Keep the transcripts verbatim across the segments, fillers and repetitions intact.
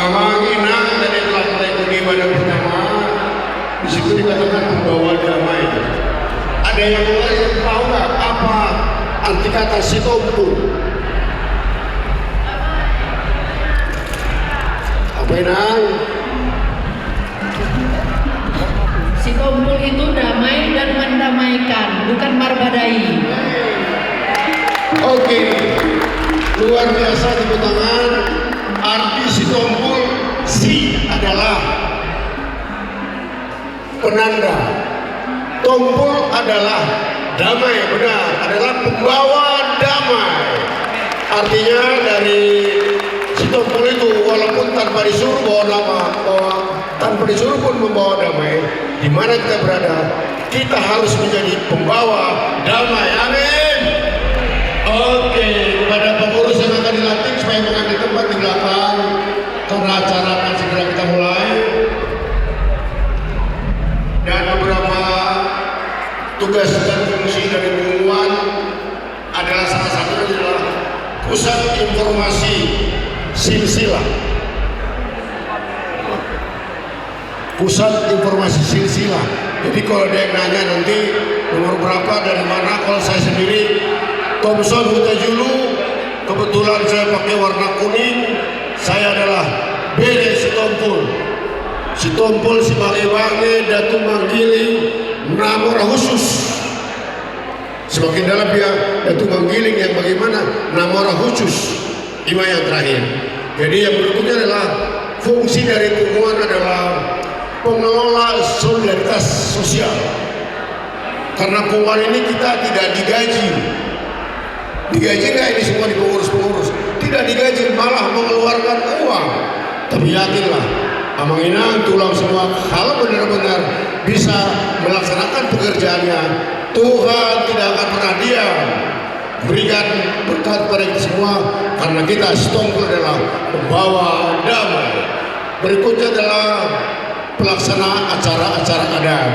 Amang inang, tadi telah mulai di ibadah pertama, di situ dikatakan membawa damai. Ada yang lain yang tahu nggak apa arti kata sitompul? Apa, inang? Sitompul itu damai dan mendamaikan, bukan marbadai. Oke, luar biasa, tepuk tangan. Arti sitompul, si adalah penanda. Tompul adalah damai, benar, adalah pembawa damai. Artinya dari sitompul itu, walaupun tanpa disuruh bawa nama, bawa, tanpa disuruh pun membawa damai. Di mana kita berada, kita harus menjadi pembawa damai. Amin. Oke, kepada pengurus yang akan dilantik supaya mengambil tempat di belakang, karena acara akan segera kita mulai. Dan beberapa tugas dan fungsi dari Punguan adalah, salah satunya adalah pusat informasi silsilah. Pusat informasi silsilah. Jadi kalau ada yang nanya nanti nomor berapa, dari mana, kalau saya sendiri Thomson Hutajulu, kebetulan saya pakai warna kuning, saya adalah bere Sitompul. Sitompul, Simangemange, Datu Manggiling, na mora hushus. Semakin dalam dia, Datu Manggiling yang bagaimana, na mora hushus. Ima yang terakhir. Jadi yang berikutnya adalah fungsi dari Punguan adalah pengelola solidaritas sosial. Karena Punguan ini kita tidak digaji. Digaji nggak ini semua di pengurus-pengurus? Tidak digaji, malah mengeluarkan uang. Tapi yakinlah, amang inang, tulang semua, kalau benar-benar bisa melaksanakan pekerjaannya, Tuhan tidak akan pernah diam. Berikan berkat pada kita semua, karena kita Sitompul adalah pembawa damai. Berikutnya adalah pelaksana acara-acara adat.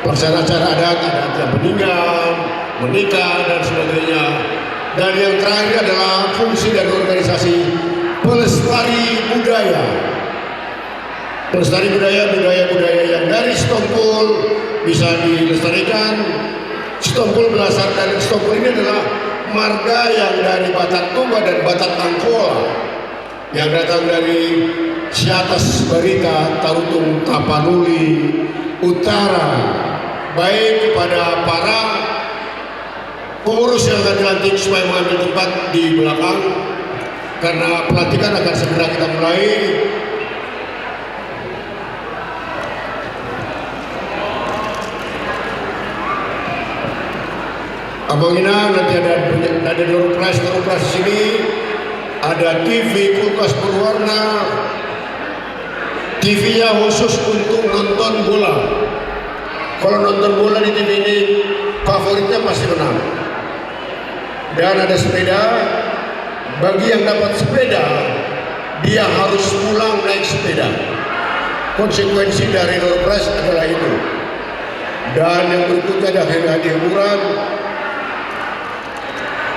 Pelaksana acara adat, adat yang meninggal, menikah, dan sebagainya. Dan yang terakhir adalah fungsi dari organisasi pelestari budaya. Pelestari budaya, budaya-budaya yang dari Sitompul bisa dilestarikan. Sitompul berasal dari, Sitompul ini adalah marga yang dari Batak Toba dan Batak Angkola, yang datang dari Siatas Barita, Tarutung Tapanuli Utara. Baik, kepada para pengurus yang akan dilantik supaya mengambil tempat di belakang, karena pelantikan akan segera kita mulai. Amang inang, nanti ada, ada door prize, door prize di sini, ada T V kulkas berwarna, T V-nya khusus untuk nonton bola. Kalau nonton bola di T V ini, favoritnya pasti menang. Dan ada sepeda, bagi yang dapat sepeda, dia harus pulang naik sepeda. Konsekuensi dari door prize adalah itu. Dan yang berikutnya ada hadiah hiburan,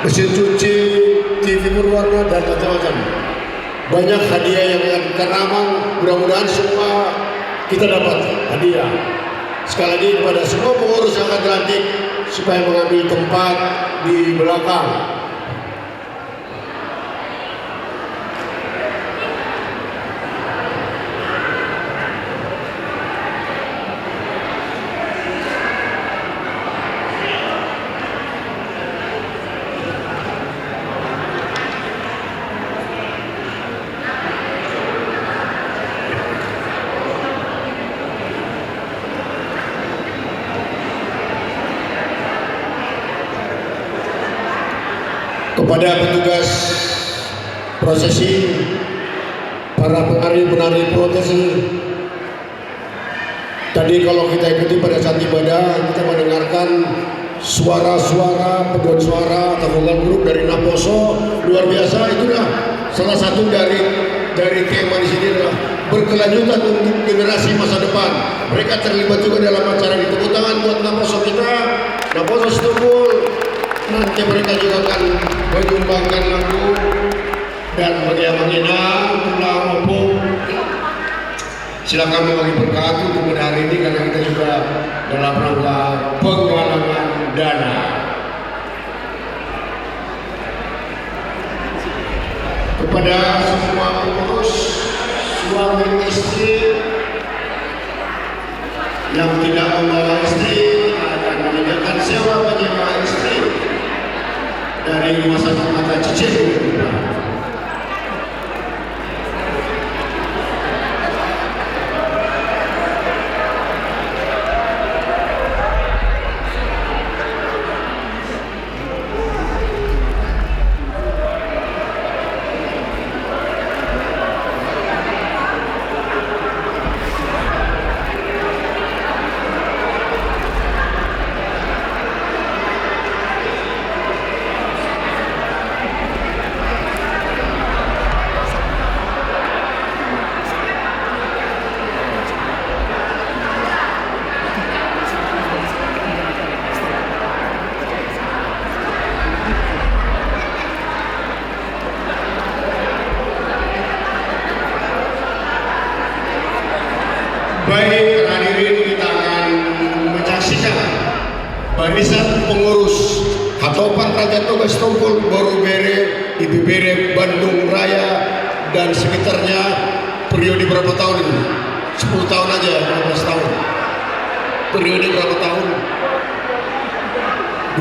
mesin cuci, T V berwarna, dan macam-macam. Banyak hadiah yang akan, karena amang, mudah-mudahan semua kita dapat hadiah. Sekali lagi, kepada semua pengurus yang akan dilantik, supaya mengambil tempat di belakang. Kepada petugas prosesi, para penari-penari prosesi, tadi kalau kita ikuti pada saat ibadah, kita mendengarkan suara-suara, paduan suara atau vokal grup dari Naposo, luar biasa. Itulah salah satu dari, dari tema di sini adalah berkelanjutan untuk generasi masa depan. Mereka terlibat juga dalam acara ini. Tepuk tangan buat Naposo kita, Naposo Sitompul. Nanti mereka juga akan menyumbangkan lagu. Dan bagi amang inang, tulang, Silakan membagi berkat untuk pada hari ini karena kita juga dalam rangka penggalangan dana. Kepada semua pengurus, suami istri yang tidak membawa istri akan menyediakan sewa menyewa istri dari Rumah Sakit Mata Cicendo. Baik, hadirin, kita akan menyaksikan barisan pengurus Hatopan Raja Toga Sitompul, boru, bere, ibebere Bandung Raya dan sekitarnya, periode berapa tahun ini? Sepuluh tahun aja, lima belas tahun. Periode berapa tahun?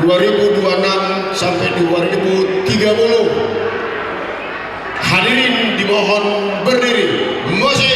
Dua ribu dua enam sampai dua ribu tiga puluh. Hadirin dimohon berdiri. Musik.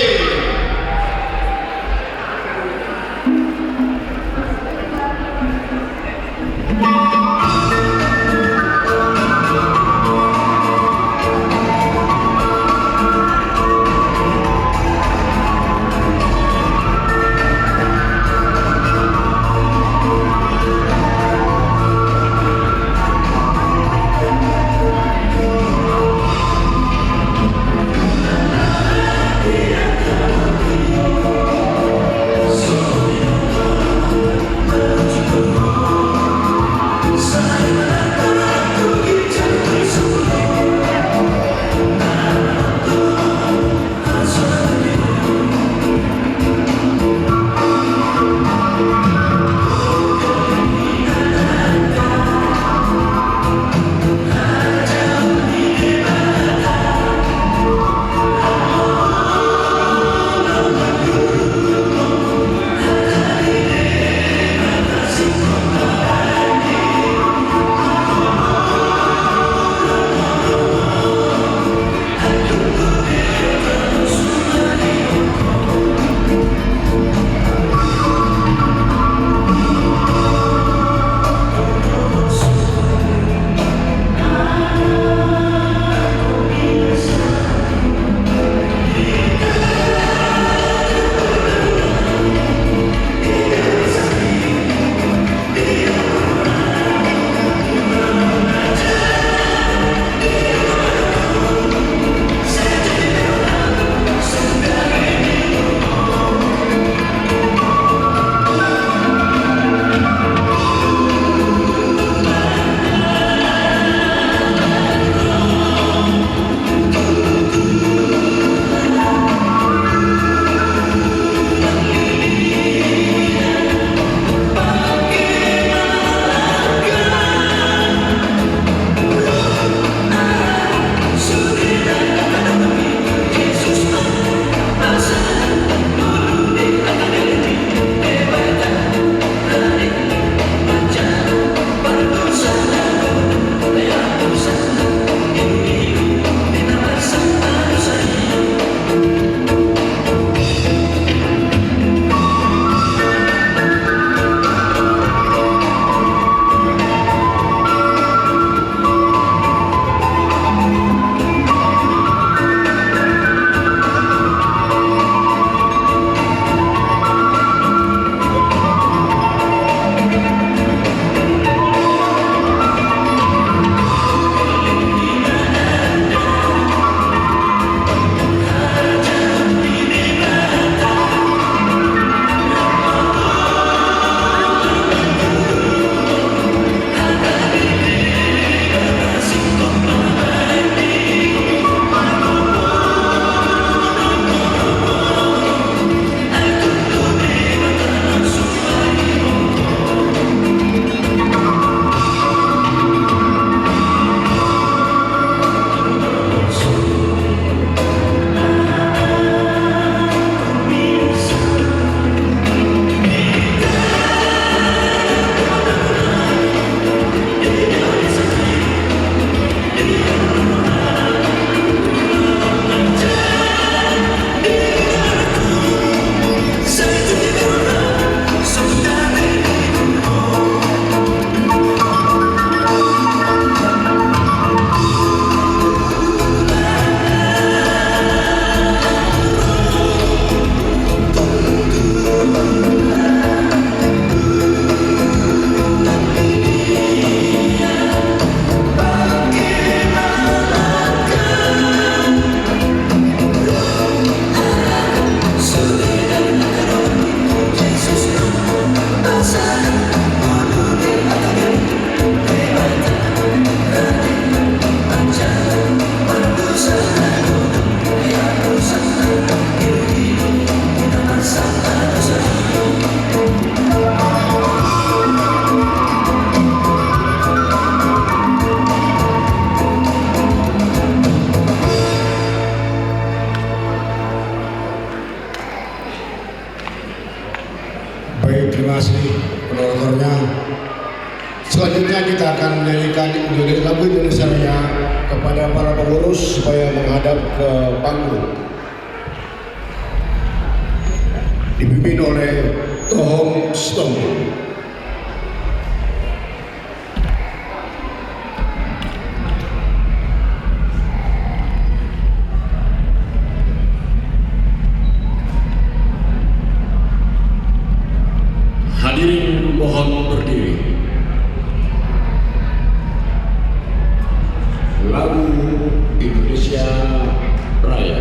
Asli, penortornya. Selanjutnya kita akan menyanyikan Indonesia, lagu Indonesia Raya kepada para pengurus supaya menghadap ke panggung. Dipimpin oleh Tohong Sitompul. Hadirin mohon berdiri. Lagu Indonesia Raya.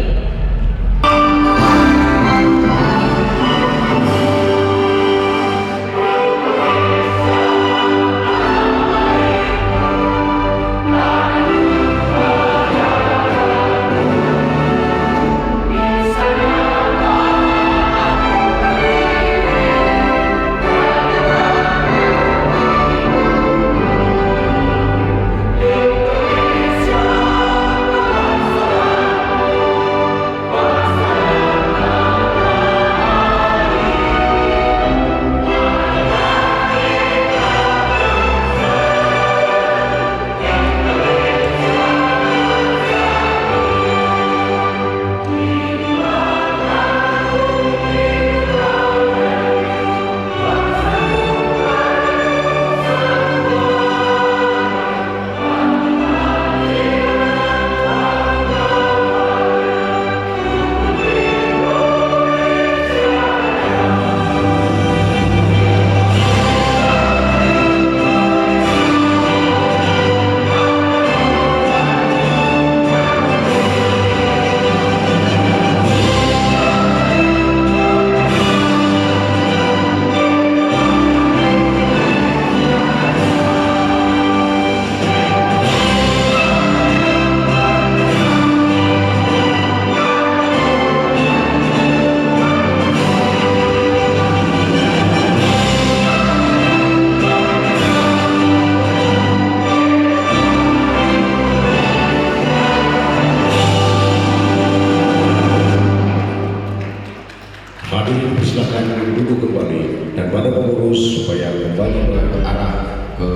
Hadirin, persilakan duduk kembali dan pada pengurus supaya kembali mengarah ke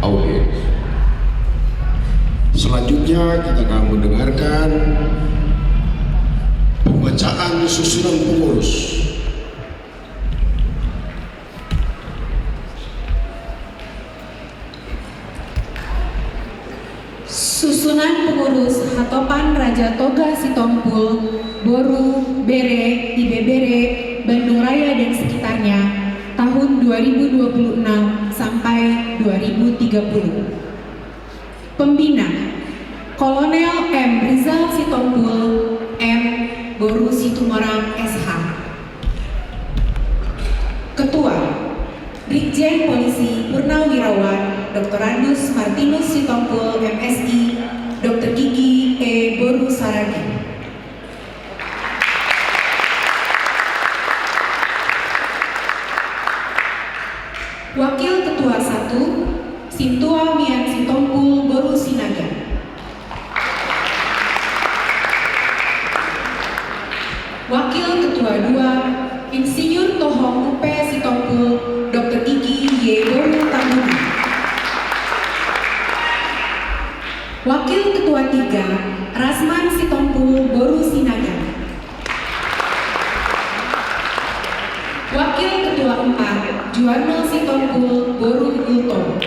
audiens. Selanjutnya kita akan mendengarkan pembacaan susunan pengurus. Susunan pengurus Hatopan Raja Toga Sitompul, boru, bere, ibebere, Bandung Raya dan sekitarnya, tahun dua ribu dua puluh enam sampai dua ribu tiga puluh. Pembina, Kolonel M Rizal Sitompul, M, boru Situmorang, S H. Ketua, Brigjen Polisi Purnawirawan Doktorandus Martinus Sitompul, M Si, Doktor Gigi, E, boru Saragi. Wakil Ketua satu, Sintua Mian Sitompul, boru Sinaga. Wakil Ketua dua, Insinyur Tohong Upe Sitompul, Doktor Gigi, Y, boru Tambunan. Wakil Ketua tiga, Rasman Sitompul, boru Sinaga. Wakil Ketua empat, Juarno Sitompul, boru Gultom.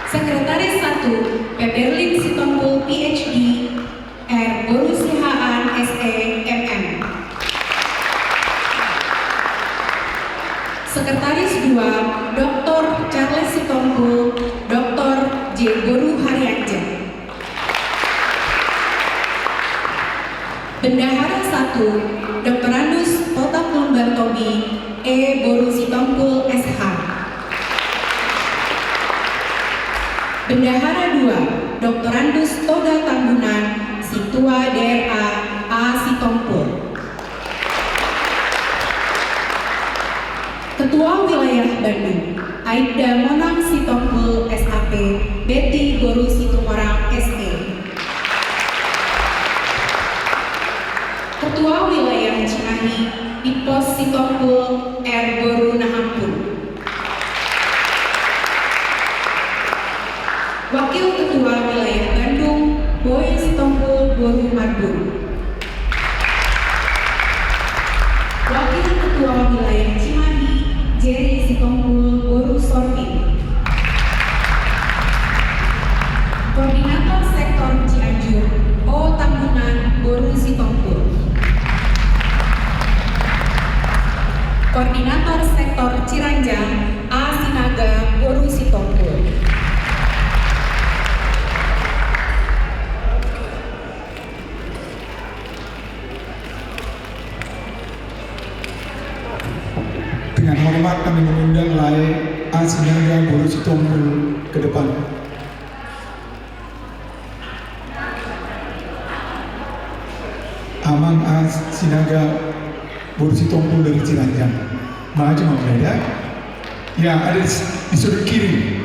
Sekretaris satu, Peperlin Sitompul, P H D, R, boru Sihaan, S E, M M. Sekretaris dua, Doktor Charles Sitompul, Doktor J, boru Harianja. Bendahara satu, Doktorandus Totak Lumbar Tobi, E, boru Sitompul, S H. Bendahara dua, Doktorandus Toga Tambunan, Sintua D R A, A, Sitompul. Ketua Wilayah Bandung, Aibda Monang Sitompul, S H P, Beti, boru Situmorang, S E. Ketua Wilayah Cimahi, Di pos Sitompul R boru Nahampun. Wakil Ketua Wilayah Bandung, Boy Sitompul boru Marbun. Wakil Ketua Wilayah Cimahi, Jerry Sitompul boru Sorbin. Koordinator Sektor Cianjur, O Tambunan boru Sitompul. Koordinator Sektor Ciranjang, A Sinaga boru Sitompul. Dengan hormat kami mengundang Lae A Sinaga boru Sitompul ke depan. Amang A Sinaga boru Sitompul dari Ciranjang. Maju, Mang Lae, ya. Ya, ada di, di sudut kiri.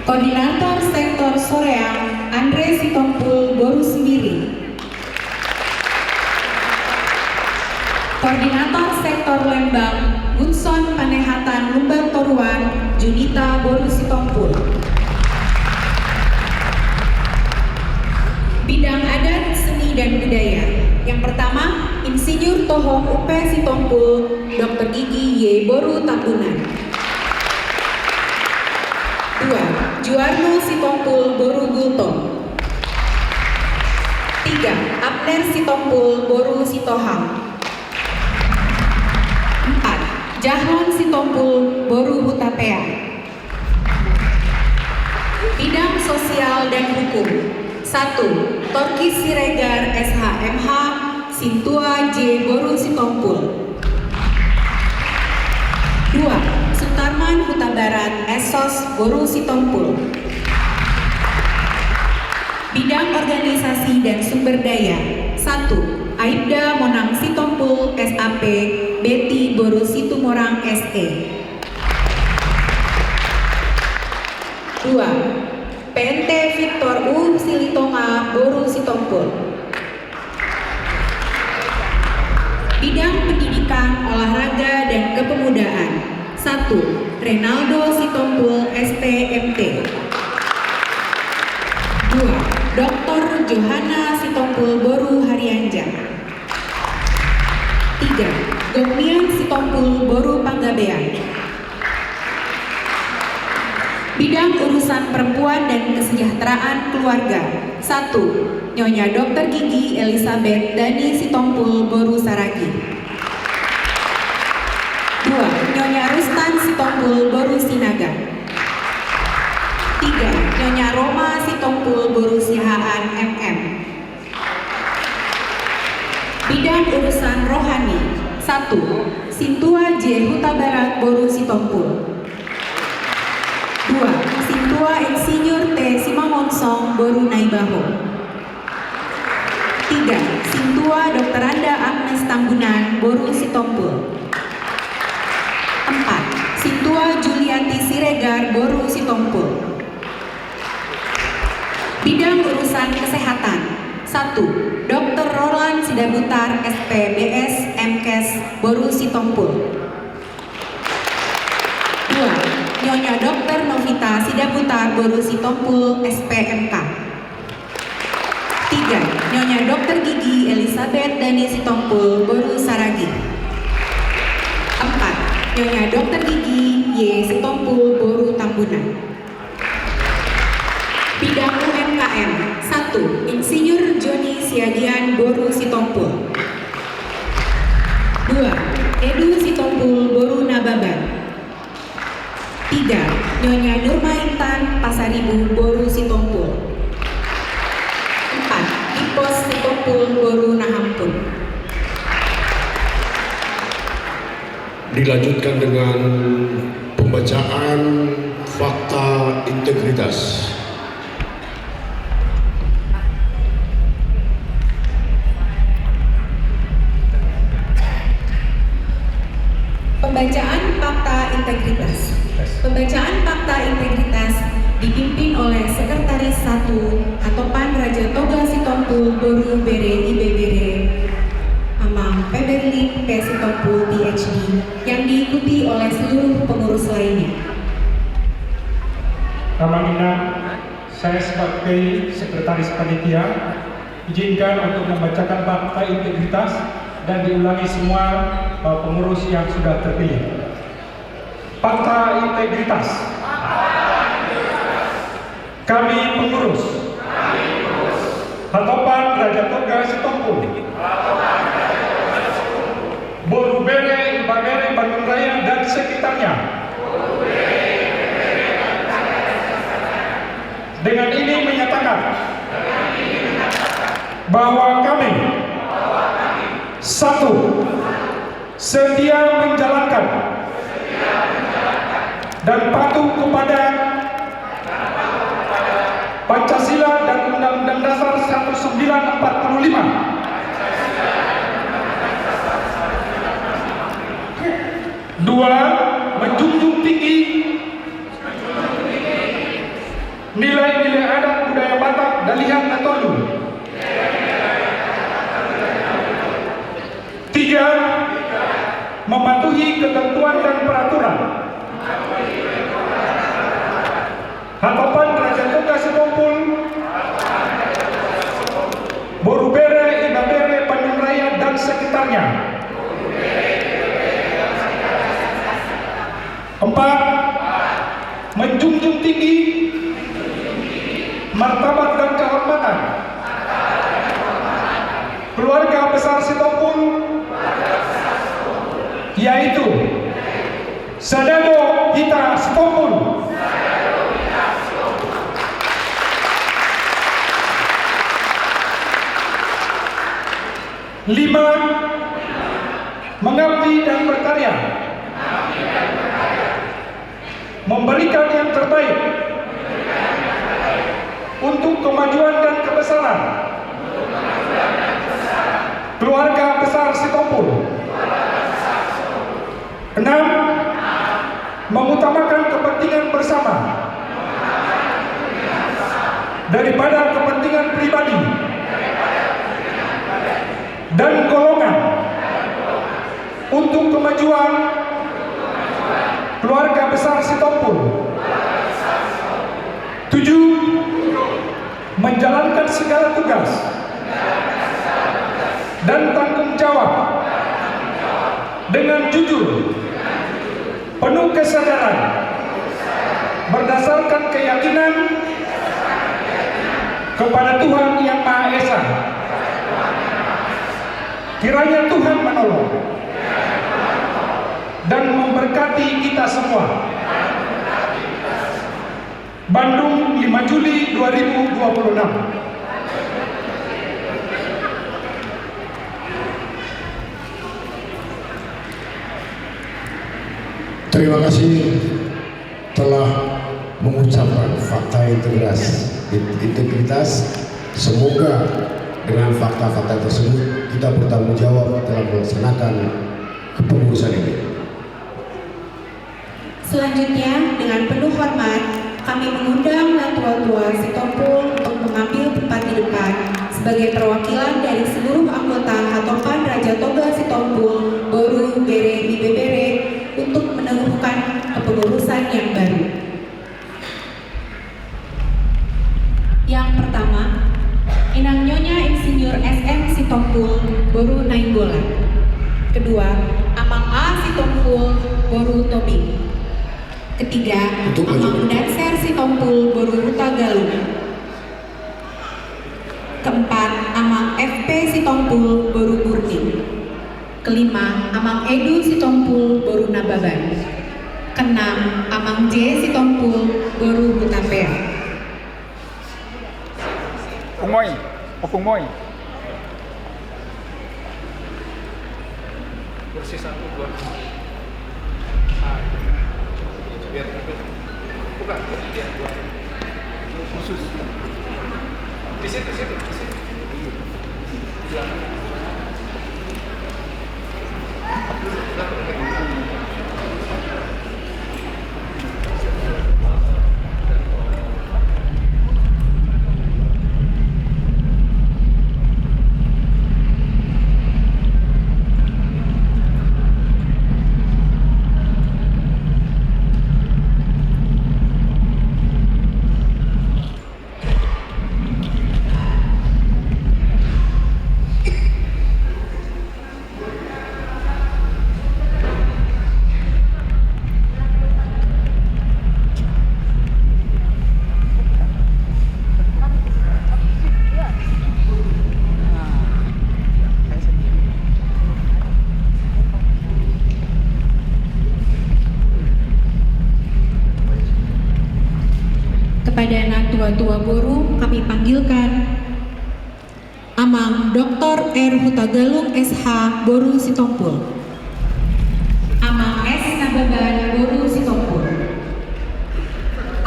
Koordinator Sektor Soreang, Andre Sitompul boru Sembiring. Koordinator Sektor Lembang, Gunson Panehatan Lumban Toruan, Junita boru Sitompul. Bidang adat, seni, dan budaya. Yang pertama, Insinyur Tohong Upe Sitompul, Doktor Gigi Y boru Tambunan. Dua, Juarno Sitompul boru Gultom. Tiga, Abner Sitompul boru Sitohang. Empat, Jahron Sitompul boru Hutapea. Bidang sosial dan hukum. Satu, Torkis Siregar, S H M H, Sintua J boru Sitompul. Dua, Sutarman Hutabarat, S Sos boru Sitompul. Bidang organisasi dan sumber daya. Satu, Aibda Monang Sitompul, S A P, Beti boru Situmorang, S E. Dua, P N T Victor U Silitonga boru Sitompul. Bidang pendidikan, olahraga, dan kepemudaan. Satu, Renaldo Sitompul, S T M T. Dua, Doktor Johana Sitompul boru Harianja. Tiga, Gokmian Sitompul boru Panggabean. Bidang urusan perempuan dan kesejahteraan keluarga. Satu, Nyonya Doktor Gigi Elizabeth Dani Sitompul boru Saragi. Dua, Nyonya Rustan Sitompul boru Sinaga. Tiga, Nyonya Roma Sitompul boru Siahaan, M M. Bidang urusan rohani. Satu, Sintua J Hutabarat boru Sitompul. Dua, Sintua Insinyur T Simangunsong boru Naibaho. Tiga, Sintua Doktoranda Agnes Tambunan boru Sitompul. Empat, Sintua Juliati Siregar boru Sitompul. Bidang urusan kesehatan. Satu, Doktor Roland Sidabutar, S P B S, M Kes, boru Sitompul. Dua, Nyonya Doktor Novita Sidabutar, boru Sitompul, S P M K. Tiga, Nyonya Doktor Gigi Elizabeth Dani Sitompul, boru Saragi. Empat, Nyonya Doktor Gigi Y Sitompul, boru Tambunan. Bidang U M K M. Satu, Insinyur Joni Siagian boru Sitompul. Dua, Edu Sitompul boru Nababan. Tiga, Nyonya Nurma Intan Pasaribu boru Sitompul. Empat, Dipos Sitompul boru Nahampun. Dilanjutkan dengan pembacaan fakta integritas. Pembacaan fakta integritas. Pembacaan fakta integritas dipimpin oleh Sekretaris satu Hatopan Raja Toga Sitompul Boru Bere Ibebere, Amang Feberlin P Sitompul, P H D, yang diikuti oleh seluruh pengurus lainnya. Amang Inang, saya sebagai sekretaris panitia, izinkan untuk membacakan fakta integritas dan diulangi semua, eh, pengurus yang sudah terpilih. Fakta integritas. Kami pengurus Hatopan Raja Toga Sitompul, Boru Bere, Ibebere, Bandung Raya, dan sekitarnya, dengan ini menyatakan bahwa kami, satu, setia menjalankan dan patuh kepada Pancasila dan Undang-Undang Dasar seribu sembilan ratus empat puluh lima. Dua, menjunjung tinggi nilai-nilai adat budaya Batak Dalihan. Na tolu. Tiga, mematuhi ketentuan dan peraturan Hatopan Raja Toga Sitompul, Boru Bere, Ibebere, Bandung Raya, dan sekitarnya. Empat, menjunjung tinggi martabat dan kehormatan keluarga besar Sitompul, yaitu sada do hita Sitompul. Lima, mengabdi dan berkarya, memberikan yang terbaik untuk kemajuan dan kebesaran keluarga besar Sitompul. Enam, mengutamakan kepentingan bersama daripada kepentingan pribadi dan golongan untuk kemajuan keluarga besar Sitompul. Tujuh, menjalankan segala tugas dan tanggung jawab dengan jujur, penuh kesadaran, berdasarkan keyakinan kepada Tuhan Yang Maha Esa. Kiranya Tuhan menolong dan memberkati kita semua. Bandung, lima Juli dua ribu dua puluh enam. Terima kasih telah mengucapkan fakta integritas, integritas. Semoga dengan fakta-fakta tersebut kita bertanggung jawab dalam melaksanakan kepengurusan ini. Selanjutnya, dengan penuh hormat, kami mengundang natua-tua Sitompul untuk mengambil tempat di depan sebagai perwakilan dari seluruh anggota Hatopan Raja Toga Sitompul, Boru, Bere, Ibebere, untuk meneguhkan kepengurusan yang baru. Yang pertama, Inang Nyonya Insinyur S M Sitompul, Boru Nainggolan. Kedua, Amang A Sitompul, Boru Tobing. Ketiga, Amang Danser Sitompul, Boru Hutagalung. Keempat, Amang F P Sitompul, Boru Burning. Kelima, Amang Edu Sitompul, Boru Nababan. Keenam, Amang J Sitompul, Boru Hutapea. Opung Moi, Opung Moi. Kursi satu, dua. Ah, iya. Biar, bukan, biar dua. Khusus. Di situ, situ, di situ. Di belakang. Belakang. Tua boru, kami panggilkan Amang Doktor R Hutagalung, S H, boru Sitompul. Amang S Nababan, boru Sitompul.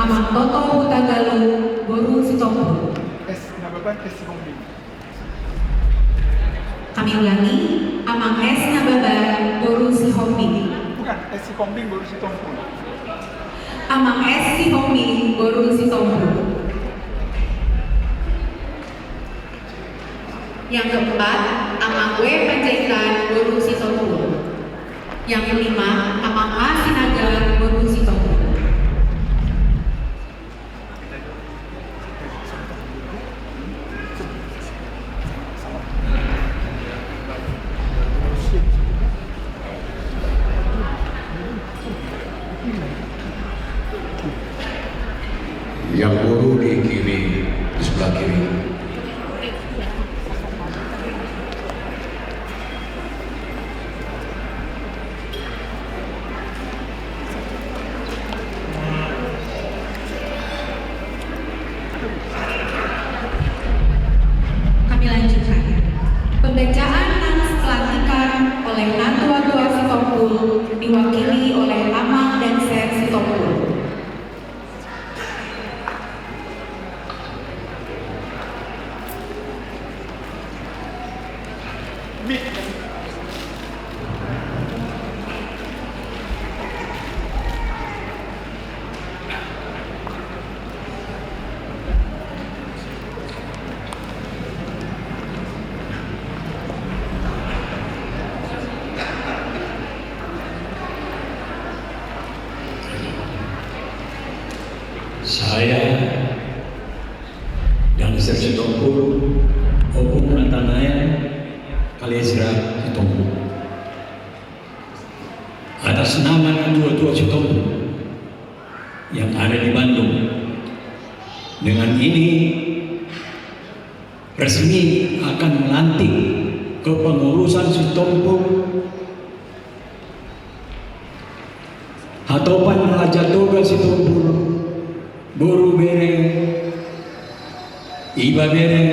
Amang Toto Hutagalung, boru Sitompul. S Nababan, S Sihombing. Kami ulangi, Amang S Nababan, boru Sihombing. Bukan, S Sihombing, boru Sitompul. Amang S Sihombing, boru Sitompul. Yang keempat, Amang W Panjaitan, boru Sitompul. Yang kelima, Amang A Sinaga, boru Sitompul. Yang boru di kiri, di sebelah kiri. Kami lanjutkan. Pembacaan nans pelantikan oleh natua-tua Sitompul, diwakili oleh Amang Danser Sitompul. Saya, Danser Sitompul, Opung Natanael, Kali Ezra Sitompul, atas nama natua-tua Sitompul yang ada di Bandung, dengan ini resmi akan melantik kepengurusan Sitompul, Hatopan Raja Toga Sitompul, boru, bere, ibebere,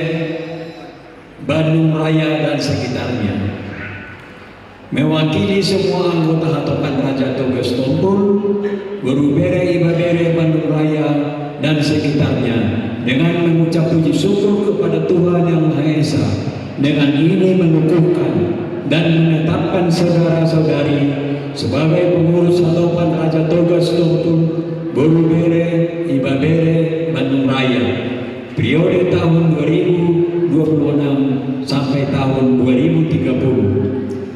Bandung Raya dan sekitarnya. Mewakili semua anggota Hatopan Raja Toga Sitompul, boru, bere, ibebere, Bandung Raya dan sekitarnya, dengan mengucap puji syukur kepada Tuhan Yang Maha Esa, dengan ini mengukuhkan dan menetapkan saudara-saudari sebagai pengurus Hatopan Raja Toga Sitompul, boru, bere, ibebere, Bandung Raya, periode tahun dua ribu dua puluh enam sampai tahun dua ribu tiga puluh.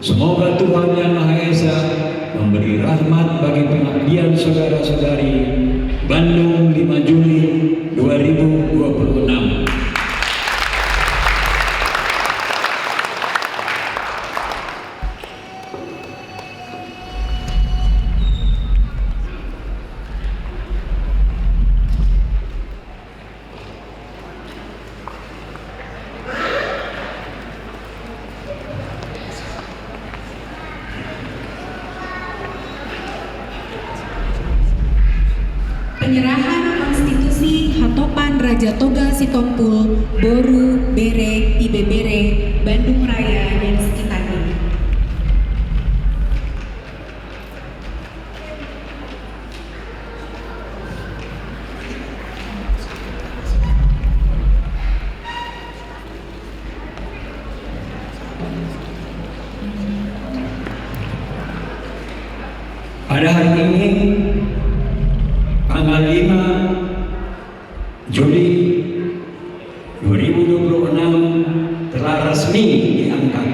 Semoga Tuhan Yang Maha Esa memberi rahmat bagi pengabdian saudara-saudari. Bandung, lima Juli dua ribu dua puluh enam. Penyerahan konstitusi Hatopan Raja Toga Sitompul, boru, bere, ibebere, Bandung Raya dan sekitarnya. Pada hari ini, tanggal lima Juli dua ribu dua puluh enam, telah resmi diangkat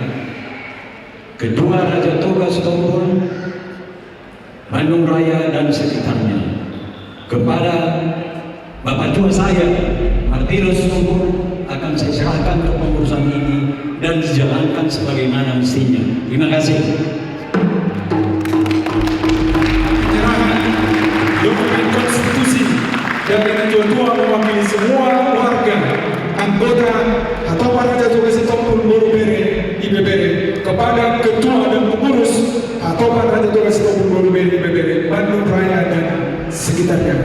Ketua Raja Toga Sitompul, Bandung Raya dan sekitarnya, kepada Bapak Tua saya, Martinus Sitompul, akan saya serahkan kepengurusan ini dan dijalankan sebagaimana mestinya. Terima kasih. Penyerahan dokumen konstitusi dari ketua-tua mewakili semua warga anggota Hatopan Raja Toga Sitompul, boru, bere, ibebere kepada ketua dan pengurus Hatopan Raja Toga Sitompul, boru, bere, ibebere, Bandung Raya dan sekitarnya.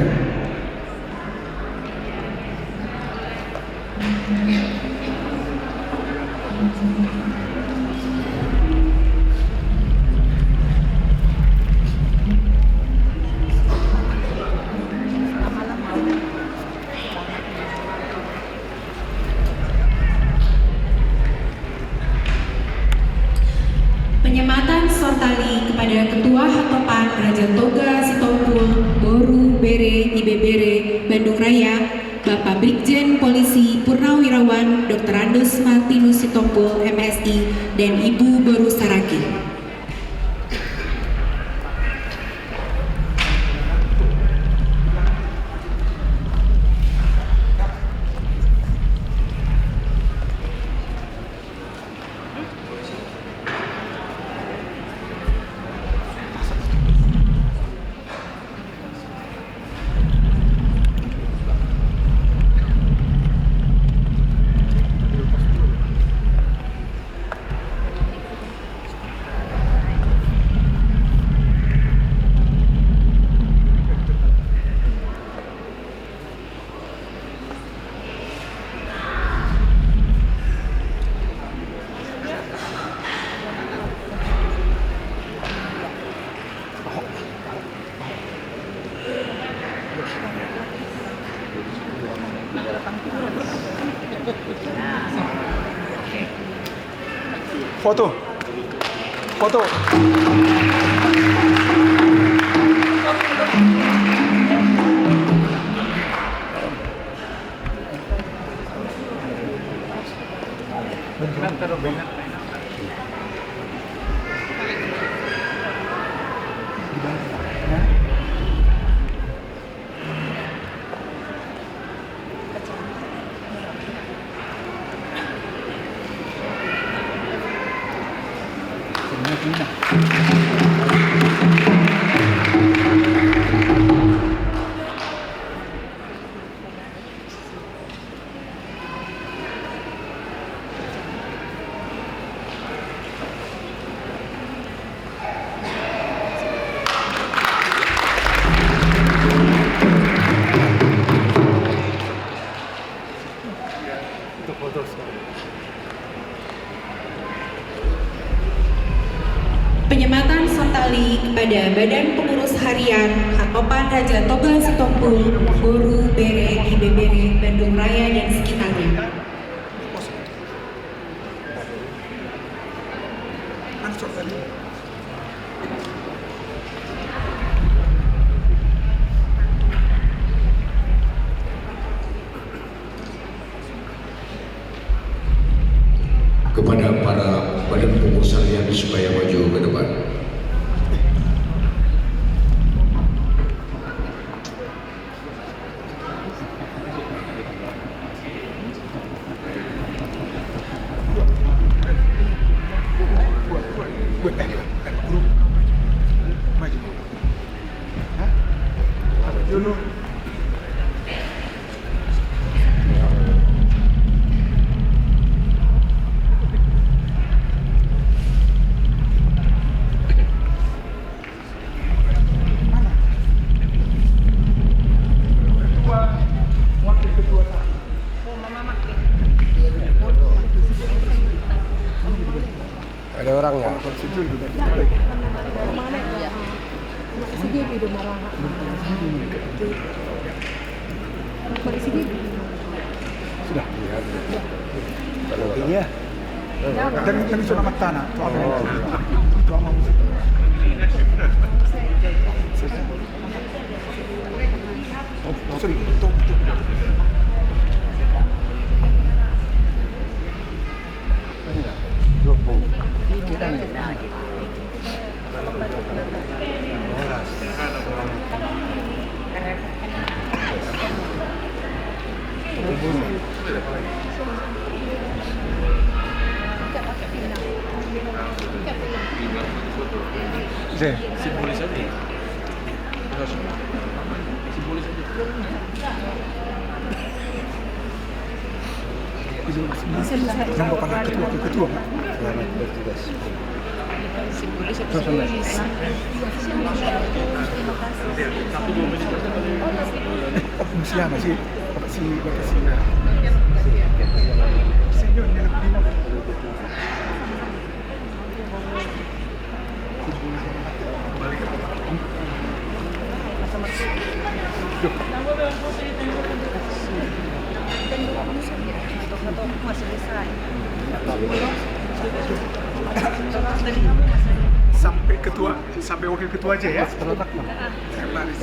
Penyematan sortali kepada Ketua Hatopan Raja Toga Sitompul, Boru, Bere, Ibebere, Bandung Raya, Bapak Brigjen Polisi Purnawirawan Doktorandus Martinus Sitompul, M Si, dan Ibu Boru Saragi. Foto. Foto. Penyematan sortali kepada Badan Pengurus Harian Hatopan Raja Toga Sitompul, Boru, Bere, Ibebere, Bandung Raya, dan sekitarnya. Kepada para badan pengurus harian supaya maju ke depan. Ada orangnya. Sudah. Kalau dia. Dan, dan itu nama tanah. Itu amal. Oh, sorry. Itu, itu. Simbolis aja. Simbolis aja. Yang bapak ketua, ketua. Selamat bertugas. Simbolis apa simbolis? Eh, apa mesti apa sih? Apa sih, apa sih? Senior, ini lebih lima. Sampai ketua, sampai wakil ketua aja ya. Sekretaris.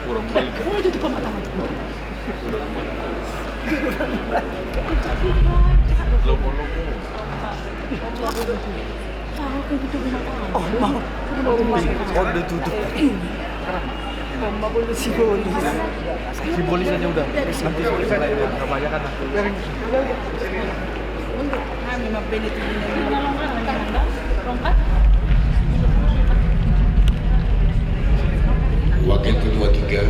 Kurang baik. Oh, mau. Oh, udah tutup. Mau, mau dulu si Bolis. Si Bolis aja udah. Nanti sore saya kebanyakan lah. Wakil ketua tiga.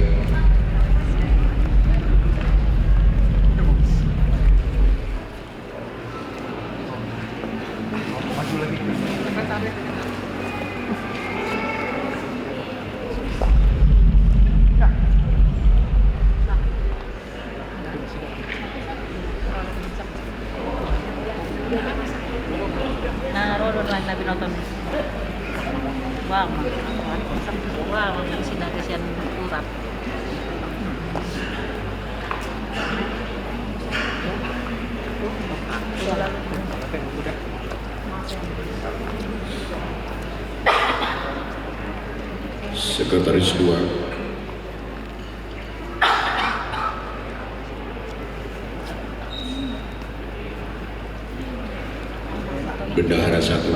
Nah, ro do na binoto. Wah, wah, wah, sinaga sian turap. Sekretaris dua. Bendahara satu.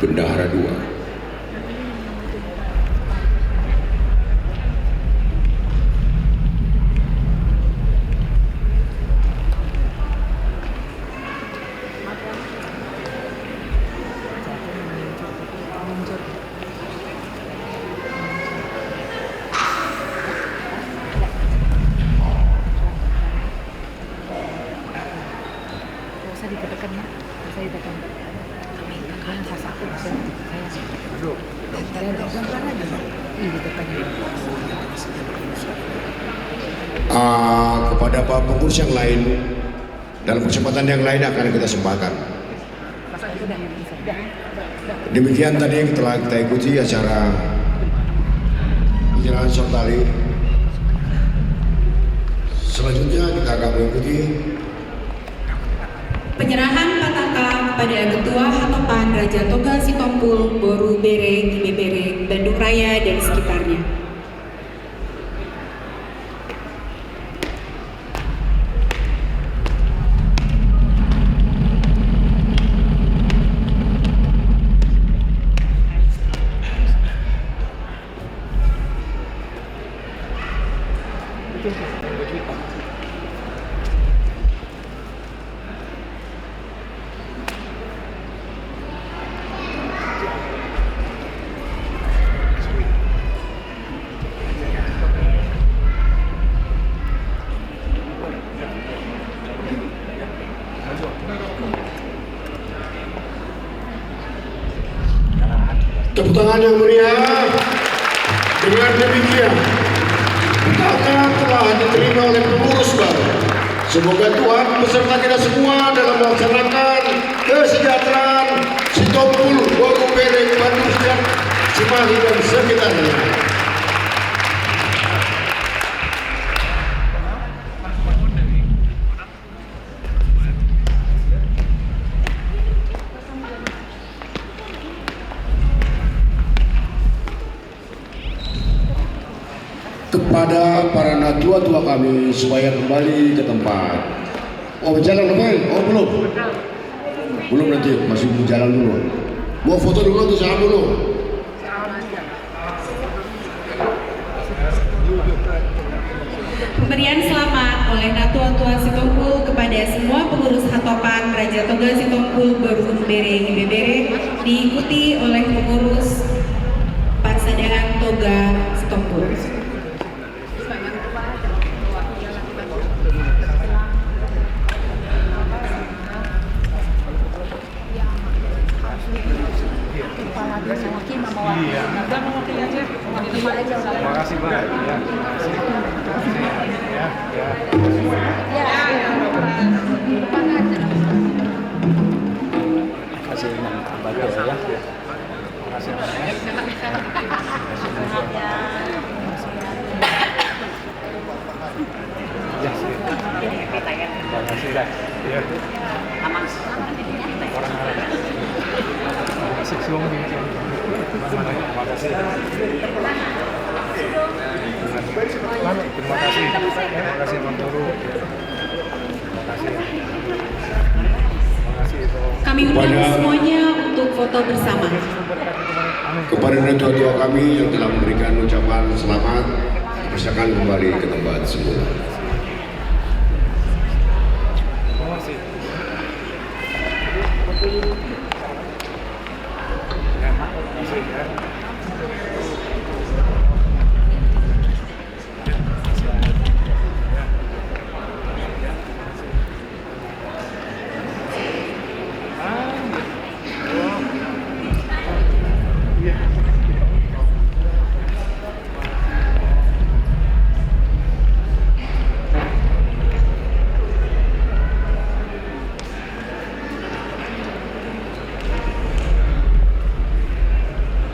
Bendahara dua. Nggak usah ditekan, ya. Nggak usah ditekan. Kami tekan. Sasaku, saya. Saya. Saya pelan-pelan aja, Bang. Ini ditekan. Ah, kepada para pengurus yang lain, dalam kesempatan yang lain akan kita sembahkan. Demikian tadi yang telah kita ikuti acara penyerahan sortali. Selanjutnya kita akan mengikuti penyerahan pataka kepada Ketua Hatopan Raja Toga Sitompul, Boru, Bere, Ibebere, Bandung Raya dan sekitarnya. Tepuk tangan yang meriah. Dengan demikian, kita telah diterima oleh pengurus baru. Semoga Tuhan beserta kita semua dalam melaksanakan kesejahteraan Sitompul, Boru, Bere, Bandung, Cimahi, dan sekitarnya. Kepada para natua-tua kami supaya kembali ke tempat. Oh, jalan, oke? Oh, belum? Belum, nanti masih jalan dulu. Mau foto dulu atau salam dulu? Pemberian selamat oleh Natua-tua Sitompul kepada semua pengurus Hatopan Raja Toga Sitompul, Boru, Bere, Ibebere, diikuti oleh pengurus Parsadahan Toga Sitompul. Kami undang semuanya untuk foto bersama. Kepada orang tua kami yang telah memberikan ucapan selamat, dipersilakan kembali ke tempat semula.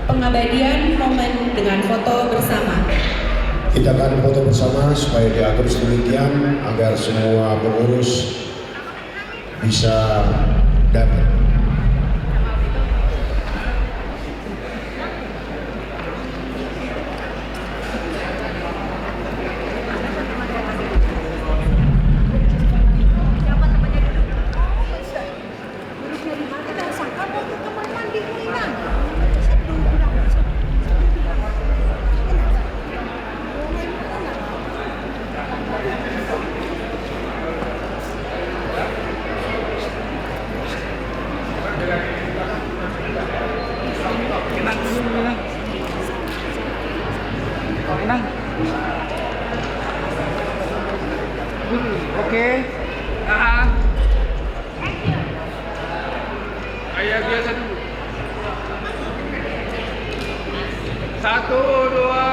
Pengabadian momen dengan foto bersama. Kita akan foto bersama supaya diatur sedemikian agar semua pengurus bisa dapat. Oke. Tahan. Gaya biasa dulu. Satu, dua,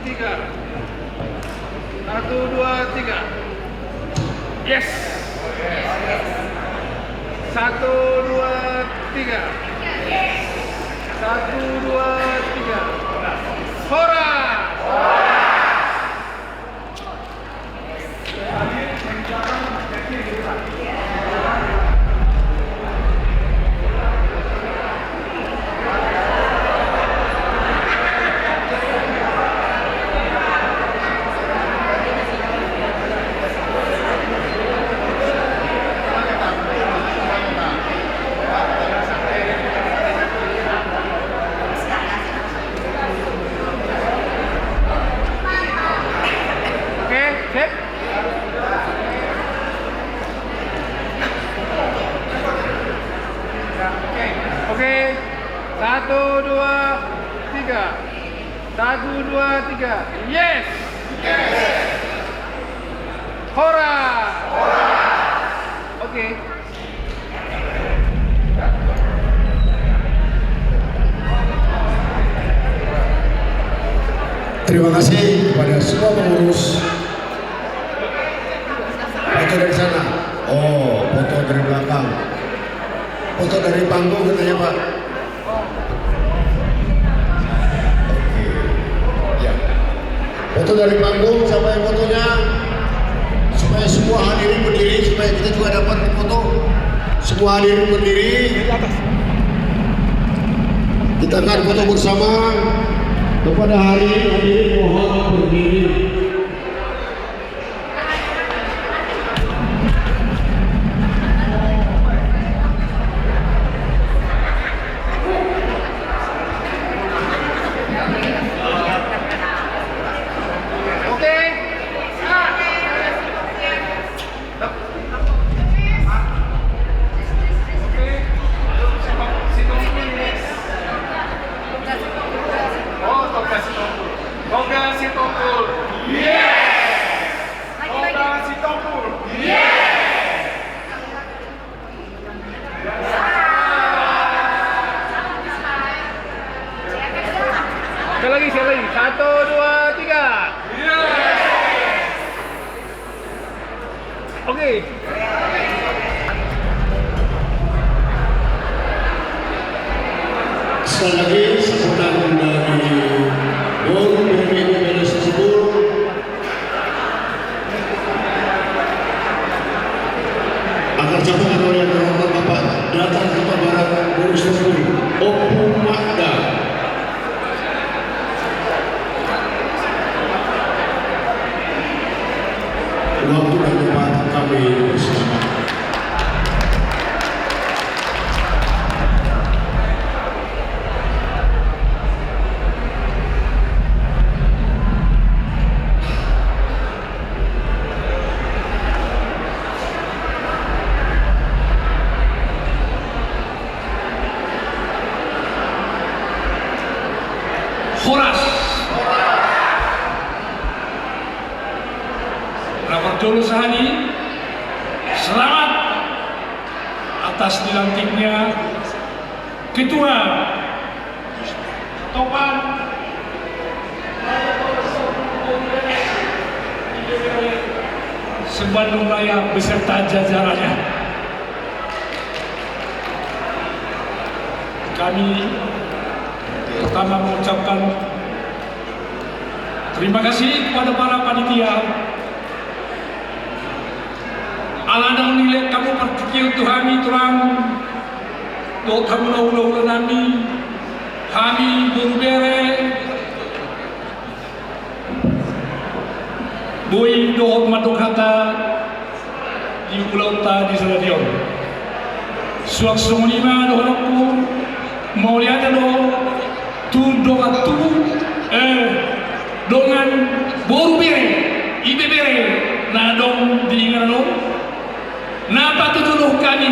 tiga. Satu, dua, tiga. Yes. Satu, dua, tiga. Satu, dua, tiga. Horas. Oke, sip. Oke, satu, dua, tiga. Satu, dua, tiga. Yes. Horas. Oke. Terima kasih kepada semua pengurus. Foto dari sana. Oh, foto dari belakang. Foto dari panggung katanya, Pak. Oke. Ya. Foto dari panggung, siapa yang fotonya? Supaya semua hadirin berdiri, supaya kita juga dapat foto. Semua hadirin berdiri. Kita akan foto bersama. Kepada hari hadirin mohon berdiri. Oke. Tongga Sitompul. Yes. Tongga Sitompul. Yes. Sekali lagi, sekali lagi. Satu, dua, tiga. Yes. Oke. Sekali lagi, sambutan dari Bung Ferry Menes Subur. Akan Waktu dan tempat kami persilakan. Horas. Na parjolo sahali, selamat atas dilantiknya Ketua Topan se-Bandung Raya beserta jajarannya. Kami pertama mengucapkan terima kasih kepada para panitia. Ala naung dilehon hamu partingkian tu hami tulang dohot hamu na hulahula nami, hami boru bere, boi dohot mandok hata di ulaonta di sadari on. Suang songon i ma dohononku, mauliate do tu dongan tubu, eh, dongan boru bere, ibebere na adong di inganan on, na patujolo hami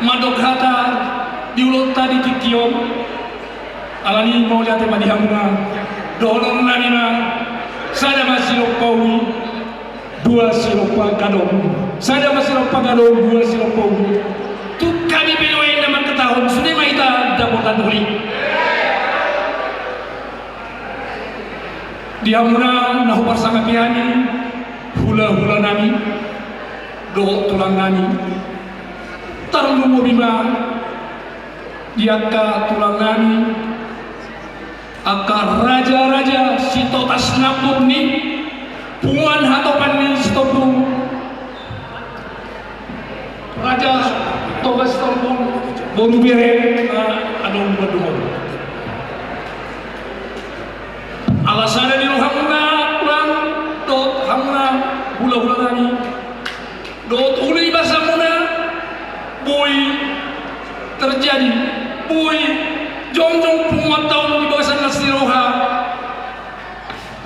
mandok hata di ulaonta di tingki on. Alani mauliate ma di hamuna, dohonon nami ma, sada ma silompa uli, dua silompa gadong, sada ma silompa gadong, dua silompa uli. Tung hami pe nuaeng na mangkatahon, sude ma hita dapotan uli. Di hamuna na huparsangapi hami, hulahula nami dohot tulang nami, tarlumobi ma di angka tulang nami, angka raja-raja Sitotas Nambur ni punguan Hatopan ni Sitompul, raja Toga Sitompul, boru bere na adong di Bandung on. Ala sada ni rohamuna tulang dohot hamuna hulahula nami, dohot uli basamuna, boi terjadi, boi jongjong punguanta on di bagasan las ni roha.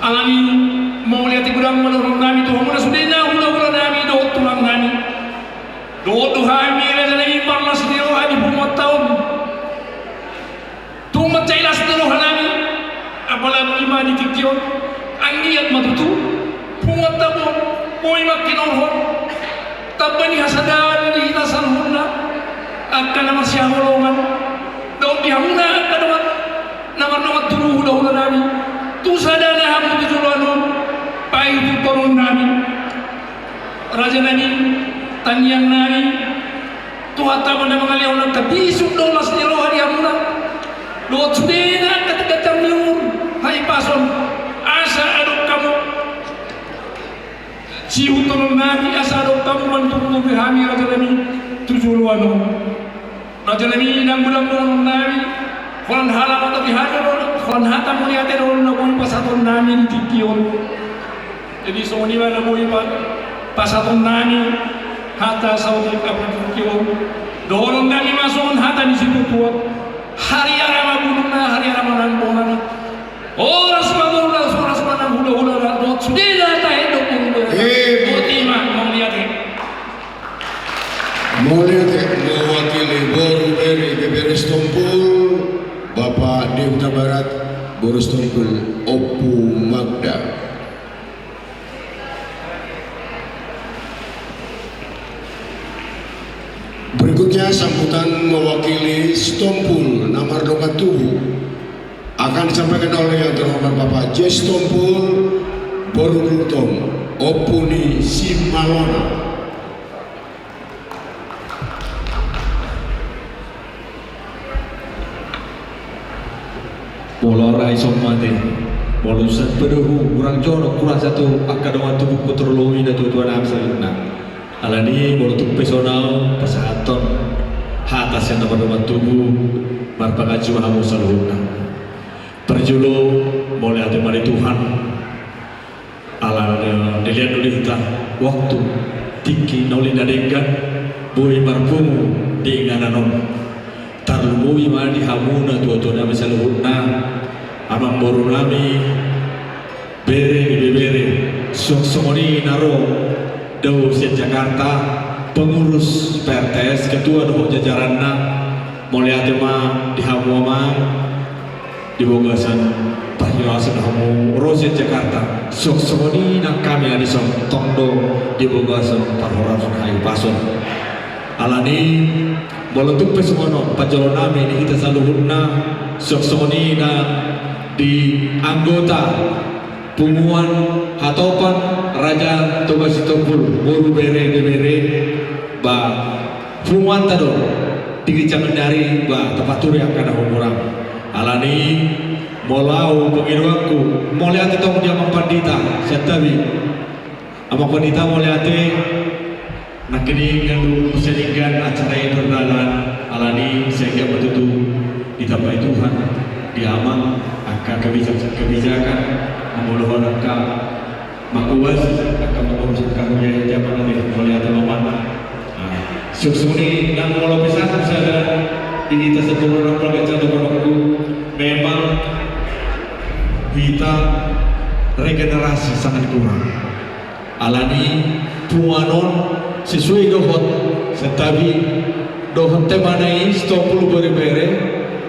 Alani mauliate godang ma dohonon nami tu hamuna sudena hulahula nami dohot tulang nami. Dohot tu hami raja nami marlas ni roha di punguanta on. Tung mansai las do roha nami, apalagi ma di tingki on, anggiat ma tutu punguanta on boi mangkinorhon tamba ni hasadaan di hita saluhutna, angka na marsihaholongan, dohot di hamuna angka dongan na mardongan tubu hulahula nami, tu sadana hamu tu joloan on, paihuthon nami. Raja nami, tangiang nami, Tuhanta ma na mangalehon angka bisuk dohot las ni roha di hamuna dohot sudena angka ganjang ni umur, hahipason, asa adong hamu sihuthon nami, asa adong hamu mantubu-tubu hami raja nami tu joloan on. Raja nami, nang godang dohonon nami, holan hata mauliate do, holan hata mauliate do na boi pasahaton nami di tingki on. Jadi songon i ma na boi pa-, pasahaton nami hata saotik di tingki on. Dohonon nami ma songon hata ni situatua: Hariara ma bulungna, hariara ma nang bonana. Horas ma boru las, horas ma nang hulahula, dohot sudena tahe dohot boru. Eh. Boti ma, mauliate. Mauliate. Mewakili boru bere, bere Sitompul, Bapak Deh Hutabarat, boru Sitompul, Ompu Magda. Berikutnya sambutan mewakili Sitompul na mardongan tubu akan disampaikan oleh yang terhormat Bapak J Sitompul, boru Gultom, Ompu ni Simalona. Molo ra ison mate, molo sahat pe dohot hurang jonok hurasa tu angka dongan tubungku, tarlumobi na tuatua nami saluhutna. Alani molo tung pe songon on, pasahathon hata sian na mardongan tubu, marpanganju ma hamu saluhutna. Parjolo, mauliate ma di Tuhan. Ala na Dilean do di hita waktu, tingki na uli na denggan boi marpungu di inganan on. Tarlumobi ma di hamu natuatua nami saluhutna, amangboru nami, bere, ibebere, suang songon i na ro dao sian Jakarta, pengurus P R T S, ketua dohot jajaranna. Mauliate ma di hamu amang, di bagasan parhilason hamu ro sian Jakarta. Suang songon i nang hami na dison, tong do di bagasan parhorasan hahipason. Alani, molo tung pe songon on panjalo nami di hita saluhutna, suang songon i nang di anggota punguan Hatopan Raja Toga Sitompul, boru, bere, ibebere, ba punguanta do di ginjang ni ari, ba tapaturi angka na humurang. Alani, molo au pangidoanku, mauliate tong di amang pandita, santabi. Amang pandita, mauliate. Nangkining ngandung pasininggan acara i mardalan, alani sehingga ma tutu ditambai Tuhan di amang angka kebijak-, kebijakan, mangulahon angka mangkobasi angka mangurus angka huria i, di amang ate, mauliate ma amang. Nah, suang songon i nang molo pesanku sada di hita saluhutna, amang panjalo dohononku, memang hita regenerasi sangat kurang. Alani punguan on sesuai dohot, santabi, dohot temana i, Sitompul Boru Bere,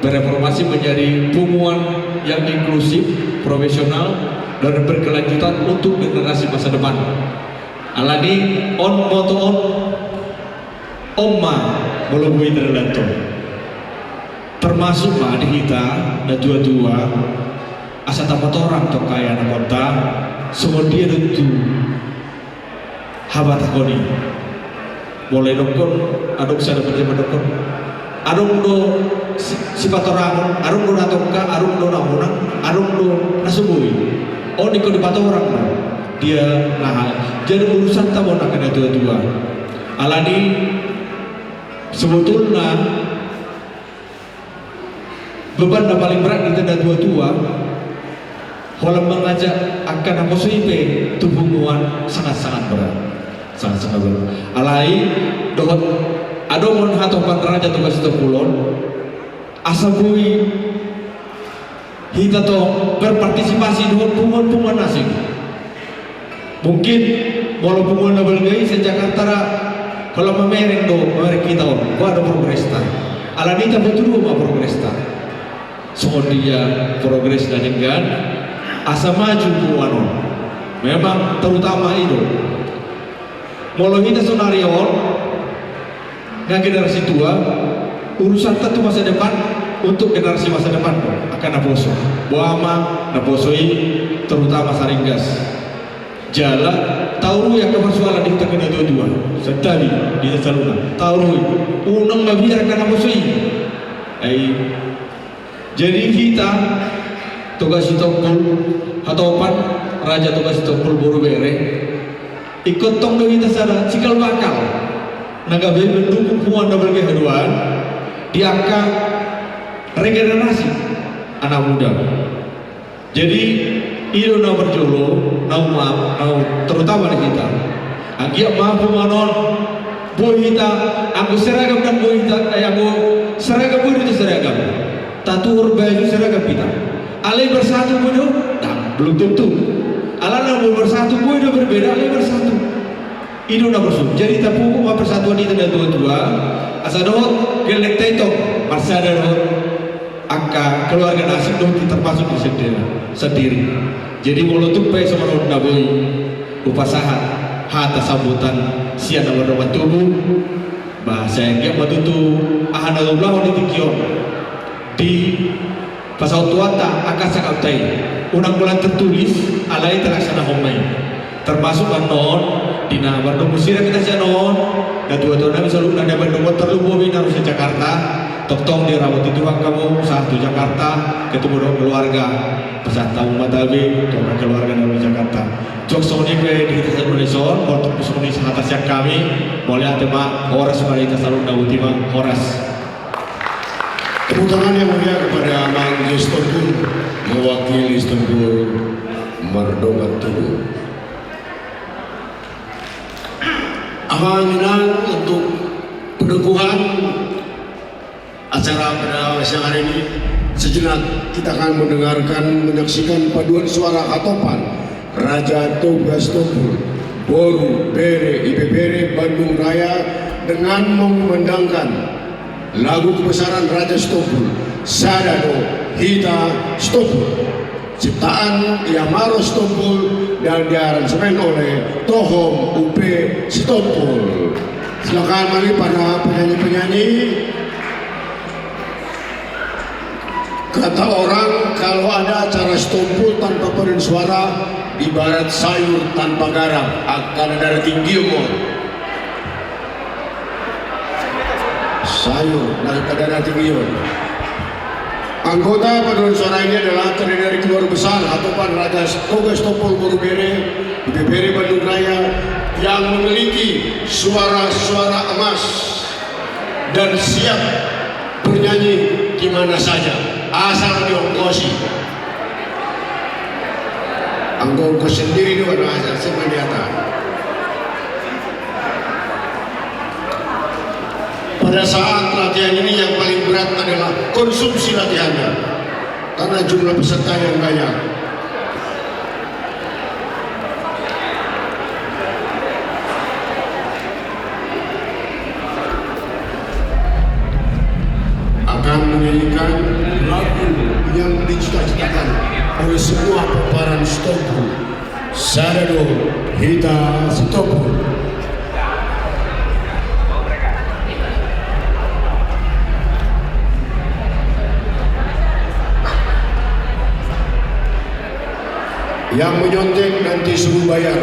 bereformasi menjadi punguan yang inklusif, profesional, dan berkelanjutan untuk generasi masa depan. Alani on, moto on, on ma molo boi tadalanta. Termasuk ma di hita natuatua, asa tapatorang tong angka ianakhonta, songon dia do tutu habatahon i. Molo didokkon, adong sada pande mandokkon, adong do si-, sipatorangon, adong do na tongka, adong do na unang, adong do na so boi. On ingkon dipatorang do. Dia, nah, jadi urusanta ma on angka natuatua. Alani sebetulna beban na paling berat di hita natuatua, holan mangajak angka naposo i pe tu punguan, sangat-sangat berat. Sangat-sangat berat. Alai dohot adong on Hatopan Raja Toga Sitompul on, asa boi hita tong berpartisipasi dohot punguan-punguan asing. Mungkin molo punguan na balga i sian Jakarta ra, holan mamereng do, mamereng hita on, boha do progresta. Alani tapatudu ma progresta. Songon dia progres na denggan, asa maju punguan on. Memang terutama i do. Molo hita saonari on, na generasi tua, urusanta tu masa depan, untuk generasi masa depan do angka naposo. Boha ma naposo i, terutama Saringgas. Jala taurui angka persoalan di hita angka natuatua, santabi, di hita saluhutna. Taurui, unang mabiar angka naposo i. Ai, jadi hita Toga Sitompul, Hatopan Raja Toga Sitompul Boru Bere, ingkon tong do hita sada cikal bakal na gabe mendukung punguan na balga haduan di angka regenerasi anak muda. Jadi i do na parjolo, na umam, na u-, terutama di hita. Anggiat ma punguan on boi hita, anggo seragam ndang boi hita, eh, anggo seragam boi do hita seragam. Tatuhor baju seragam hita. Alai bersatu boi do? Ndang, belum tentu. Alana molo bersatu boi do berbeda, alai bersatu. I do na bersatu. Jadi tapungu ma persatuan i tu natuatua, asa dohot gellengta i tong marsada dohot angka keluarga na asing dohot i termasuk di sendiri, sendiri. Jadi molo tung pe songon on na boi hupasahat hata sambutan sian na mardongan tubu, ba sai anggiat ma tutu aha na taulahon di tingki on di pasaut tu hata angka sangkapta i, unang holan tertulis, alai talaksanahon ma i. Termasuk annon, di na mardomu sirang hita sian on, natuatua nami saluhutna, na baen dohot tarlumobi na ro sian Jakarta, tongtong diramoti Tuhan hamu sahat tu Jakarta, ketemu dohot keluarga, pasahat hamu ma tabe tu angka keluarga na ro di Jakarta. Suang songon i pe di hita saluhutna dison, molo tung songon i hata sian hami, mauliate ma, horas ma di hita saluhutna, boti ma, horas. Tepuk tangan yang meriah kepada Amang Gestor Pur, mewakili Sitompul Mardongan Tubu. Amang inang, untuk peneguhan acara pada siang hari ini, sejenak kita akan mendengarkan, menyaksikan paduan suara hatopan Raja Toga Sitompul, boru, bere, ibebere Bandung Raya, dengan mengumandangkan lagu kebesaran Raja Sitompul, Sada do Hita Sitompul. Ciptaan Yamaro Sitompul dan diaransemen oleh Tohom Upe Sitompul. Silakan mari para penyanyi-penyanyi. Kata orang, kalau ada acara Sitompul tanpa paduan suara, ibarat sayur tanpa garam, akan ada tinggi umur. Sayur daripada tinggi umur. Anggota paduan suara ini adalah terdiri dari keluarga besar hatopan Raja Toga Sitompul, boru, bere, ibebere Bandung Raya, yang memiliki suara-suara emas dan siap bernyanyi di mana saja, asal diongkosi. Anggo ongkos sendiri do, na asal sebenarnya. Pada saat latihan ini yang paling berat adalah konsumsi latihannya, karena jumlah peserta yang banyak. Akan menyanyikan lagu yang dicita-citakan oleh semua pomparan Sitompul, Sada do Hita Sitompul. Yang menyontek nanti suruh bayar.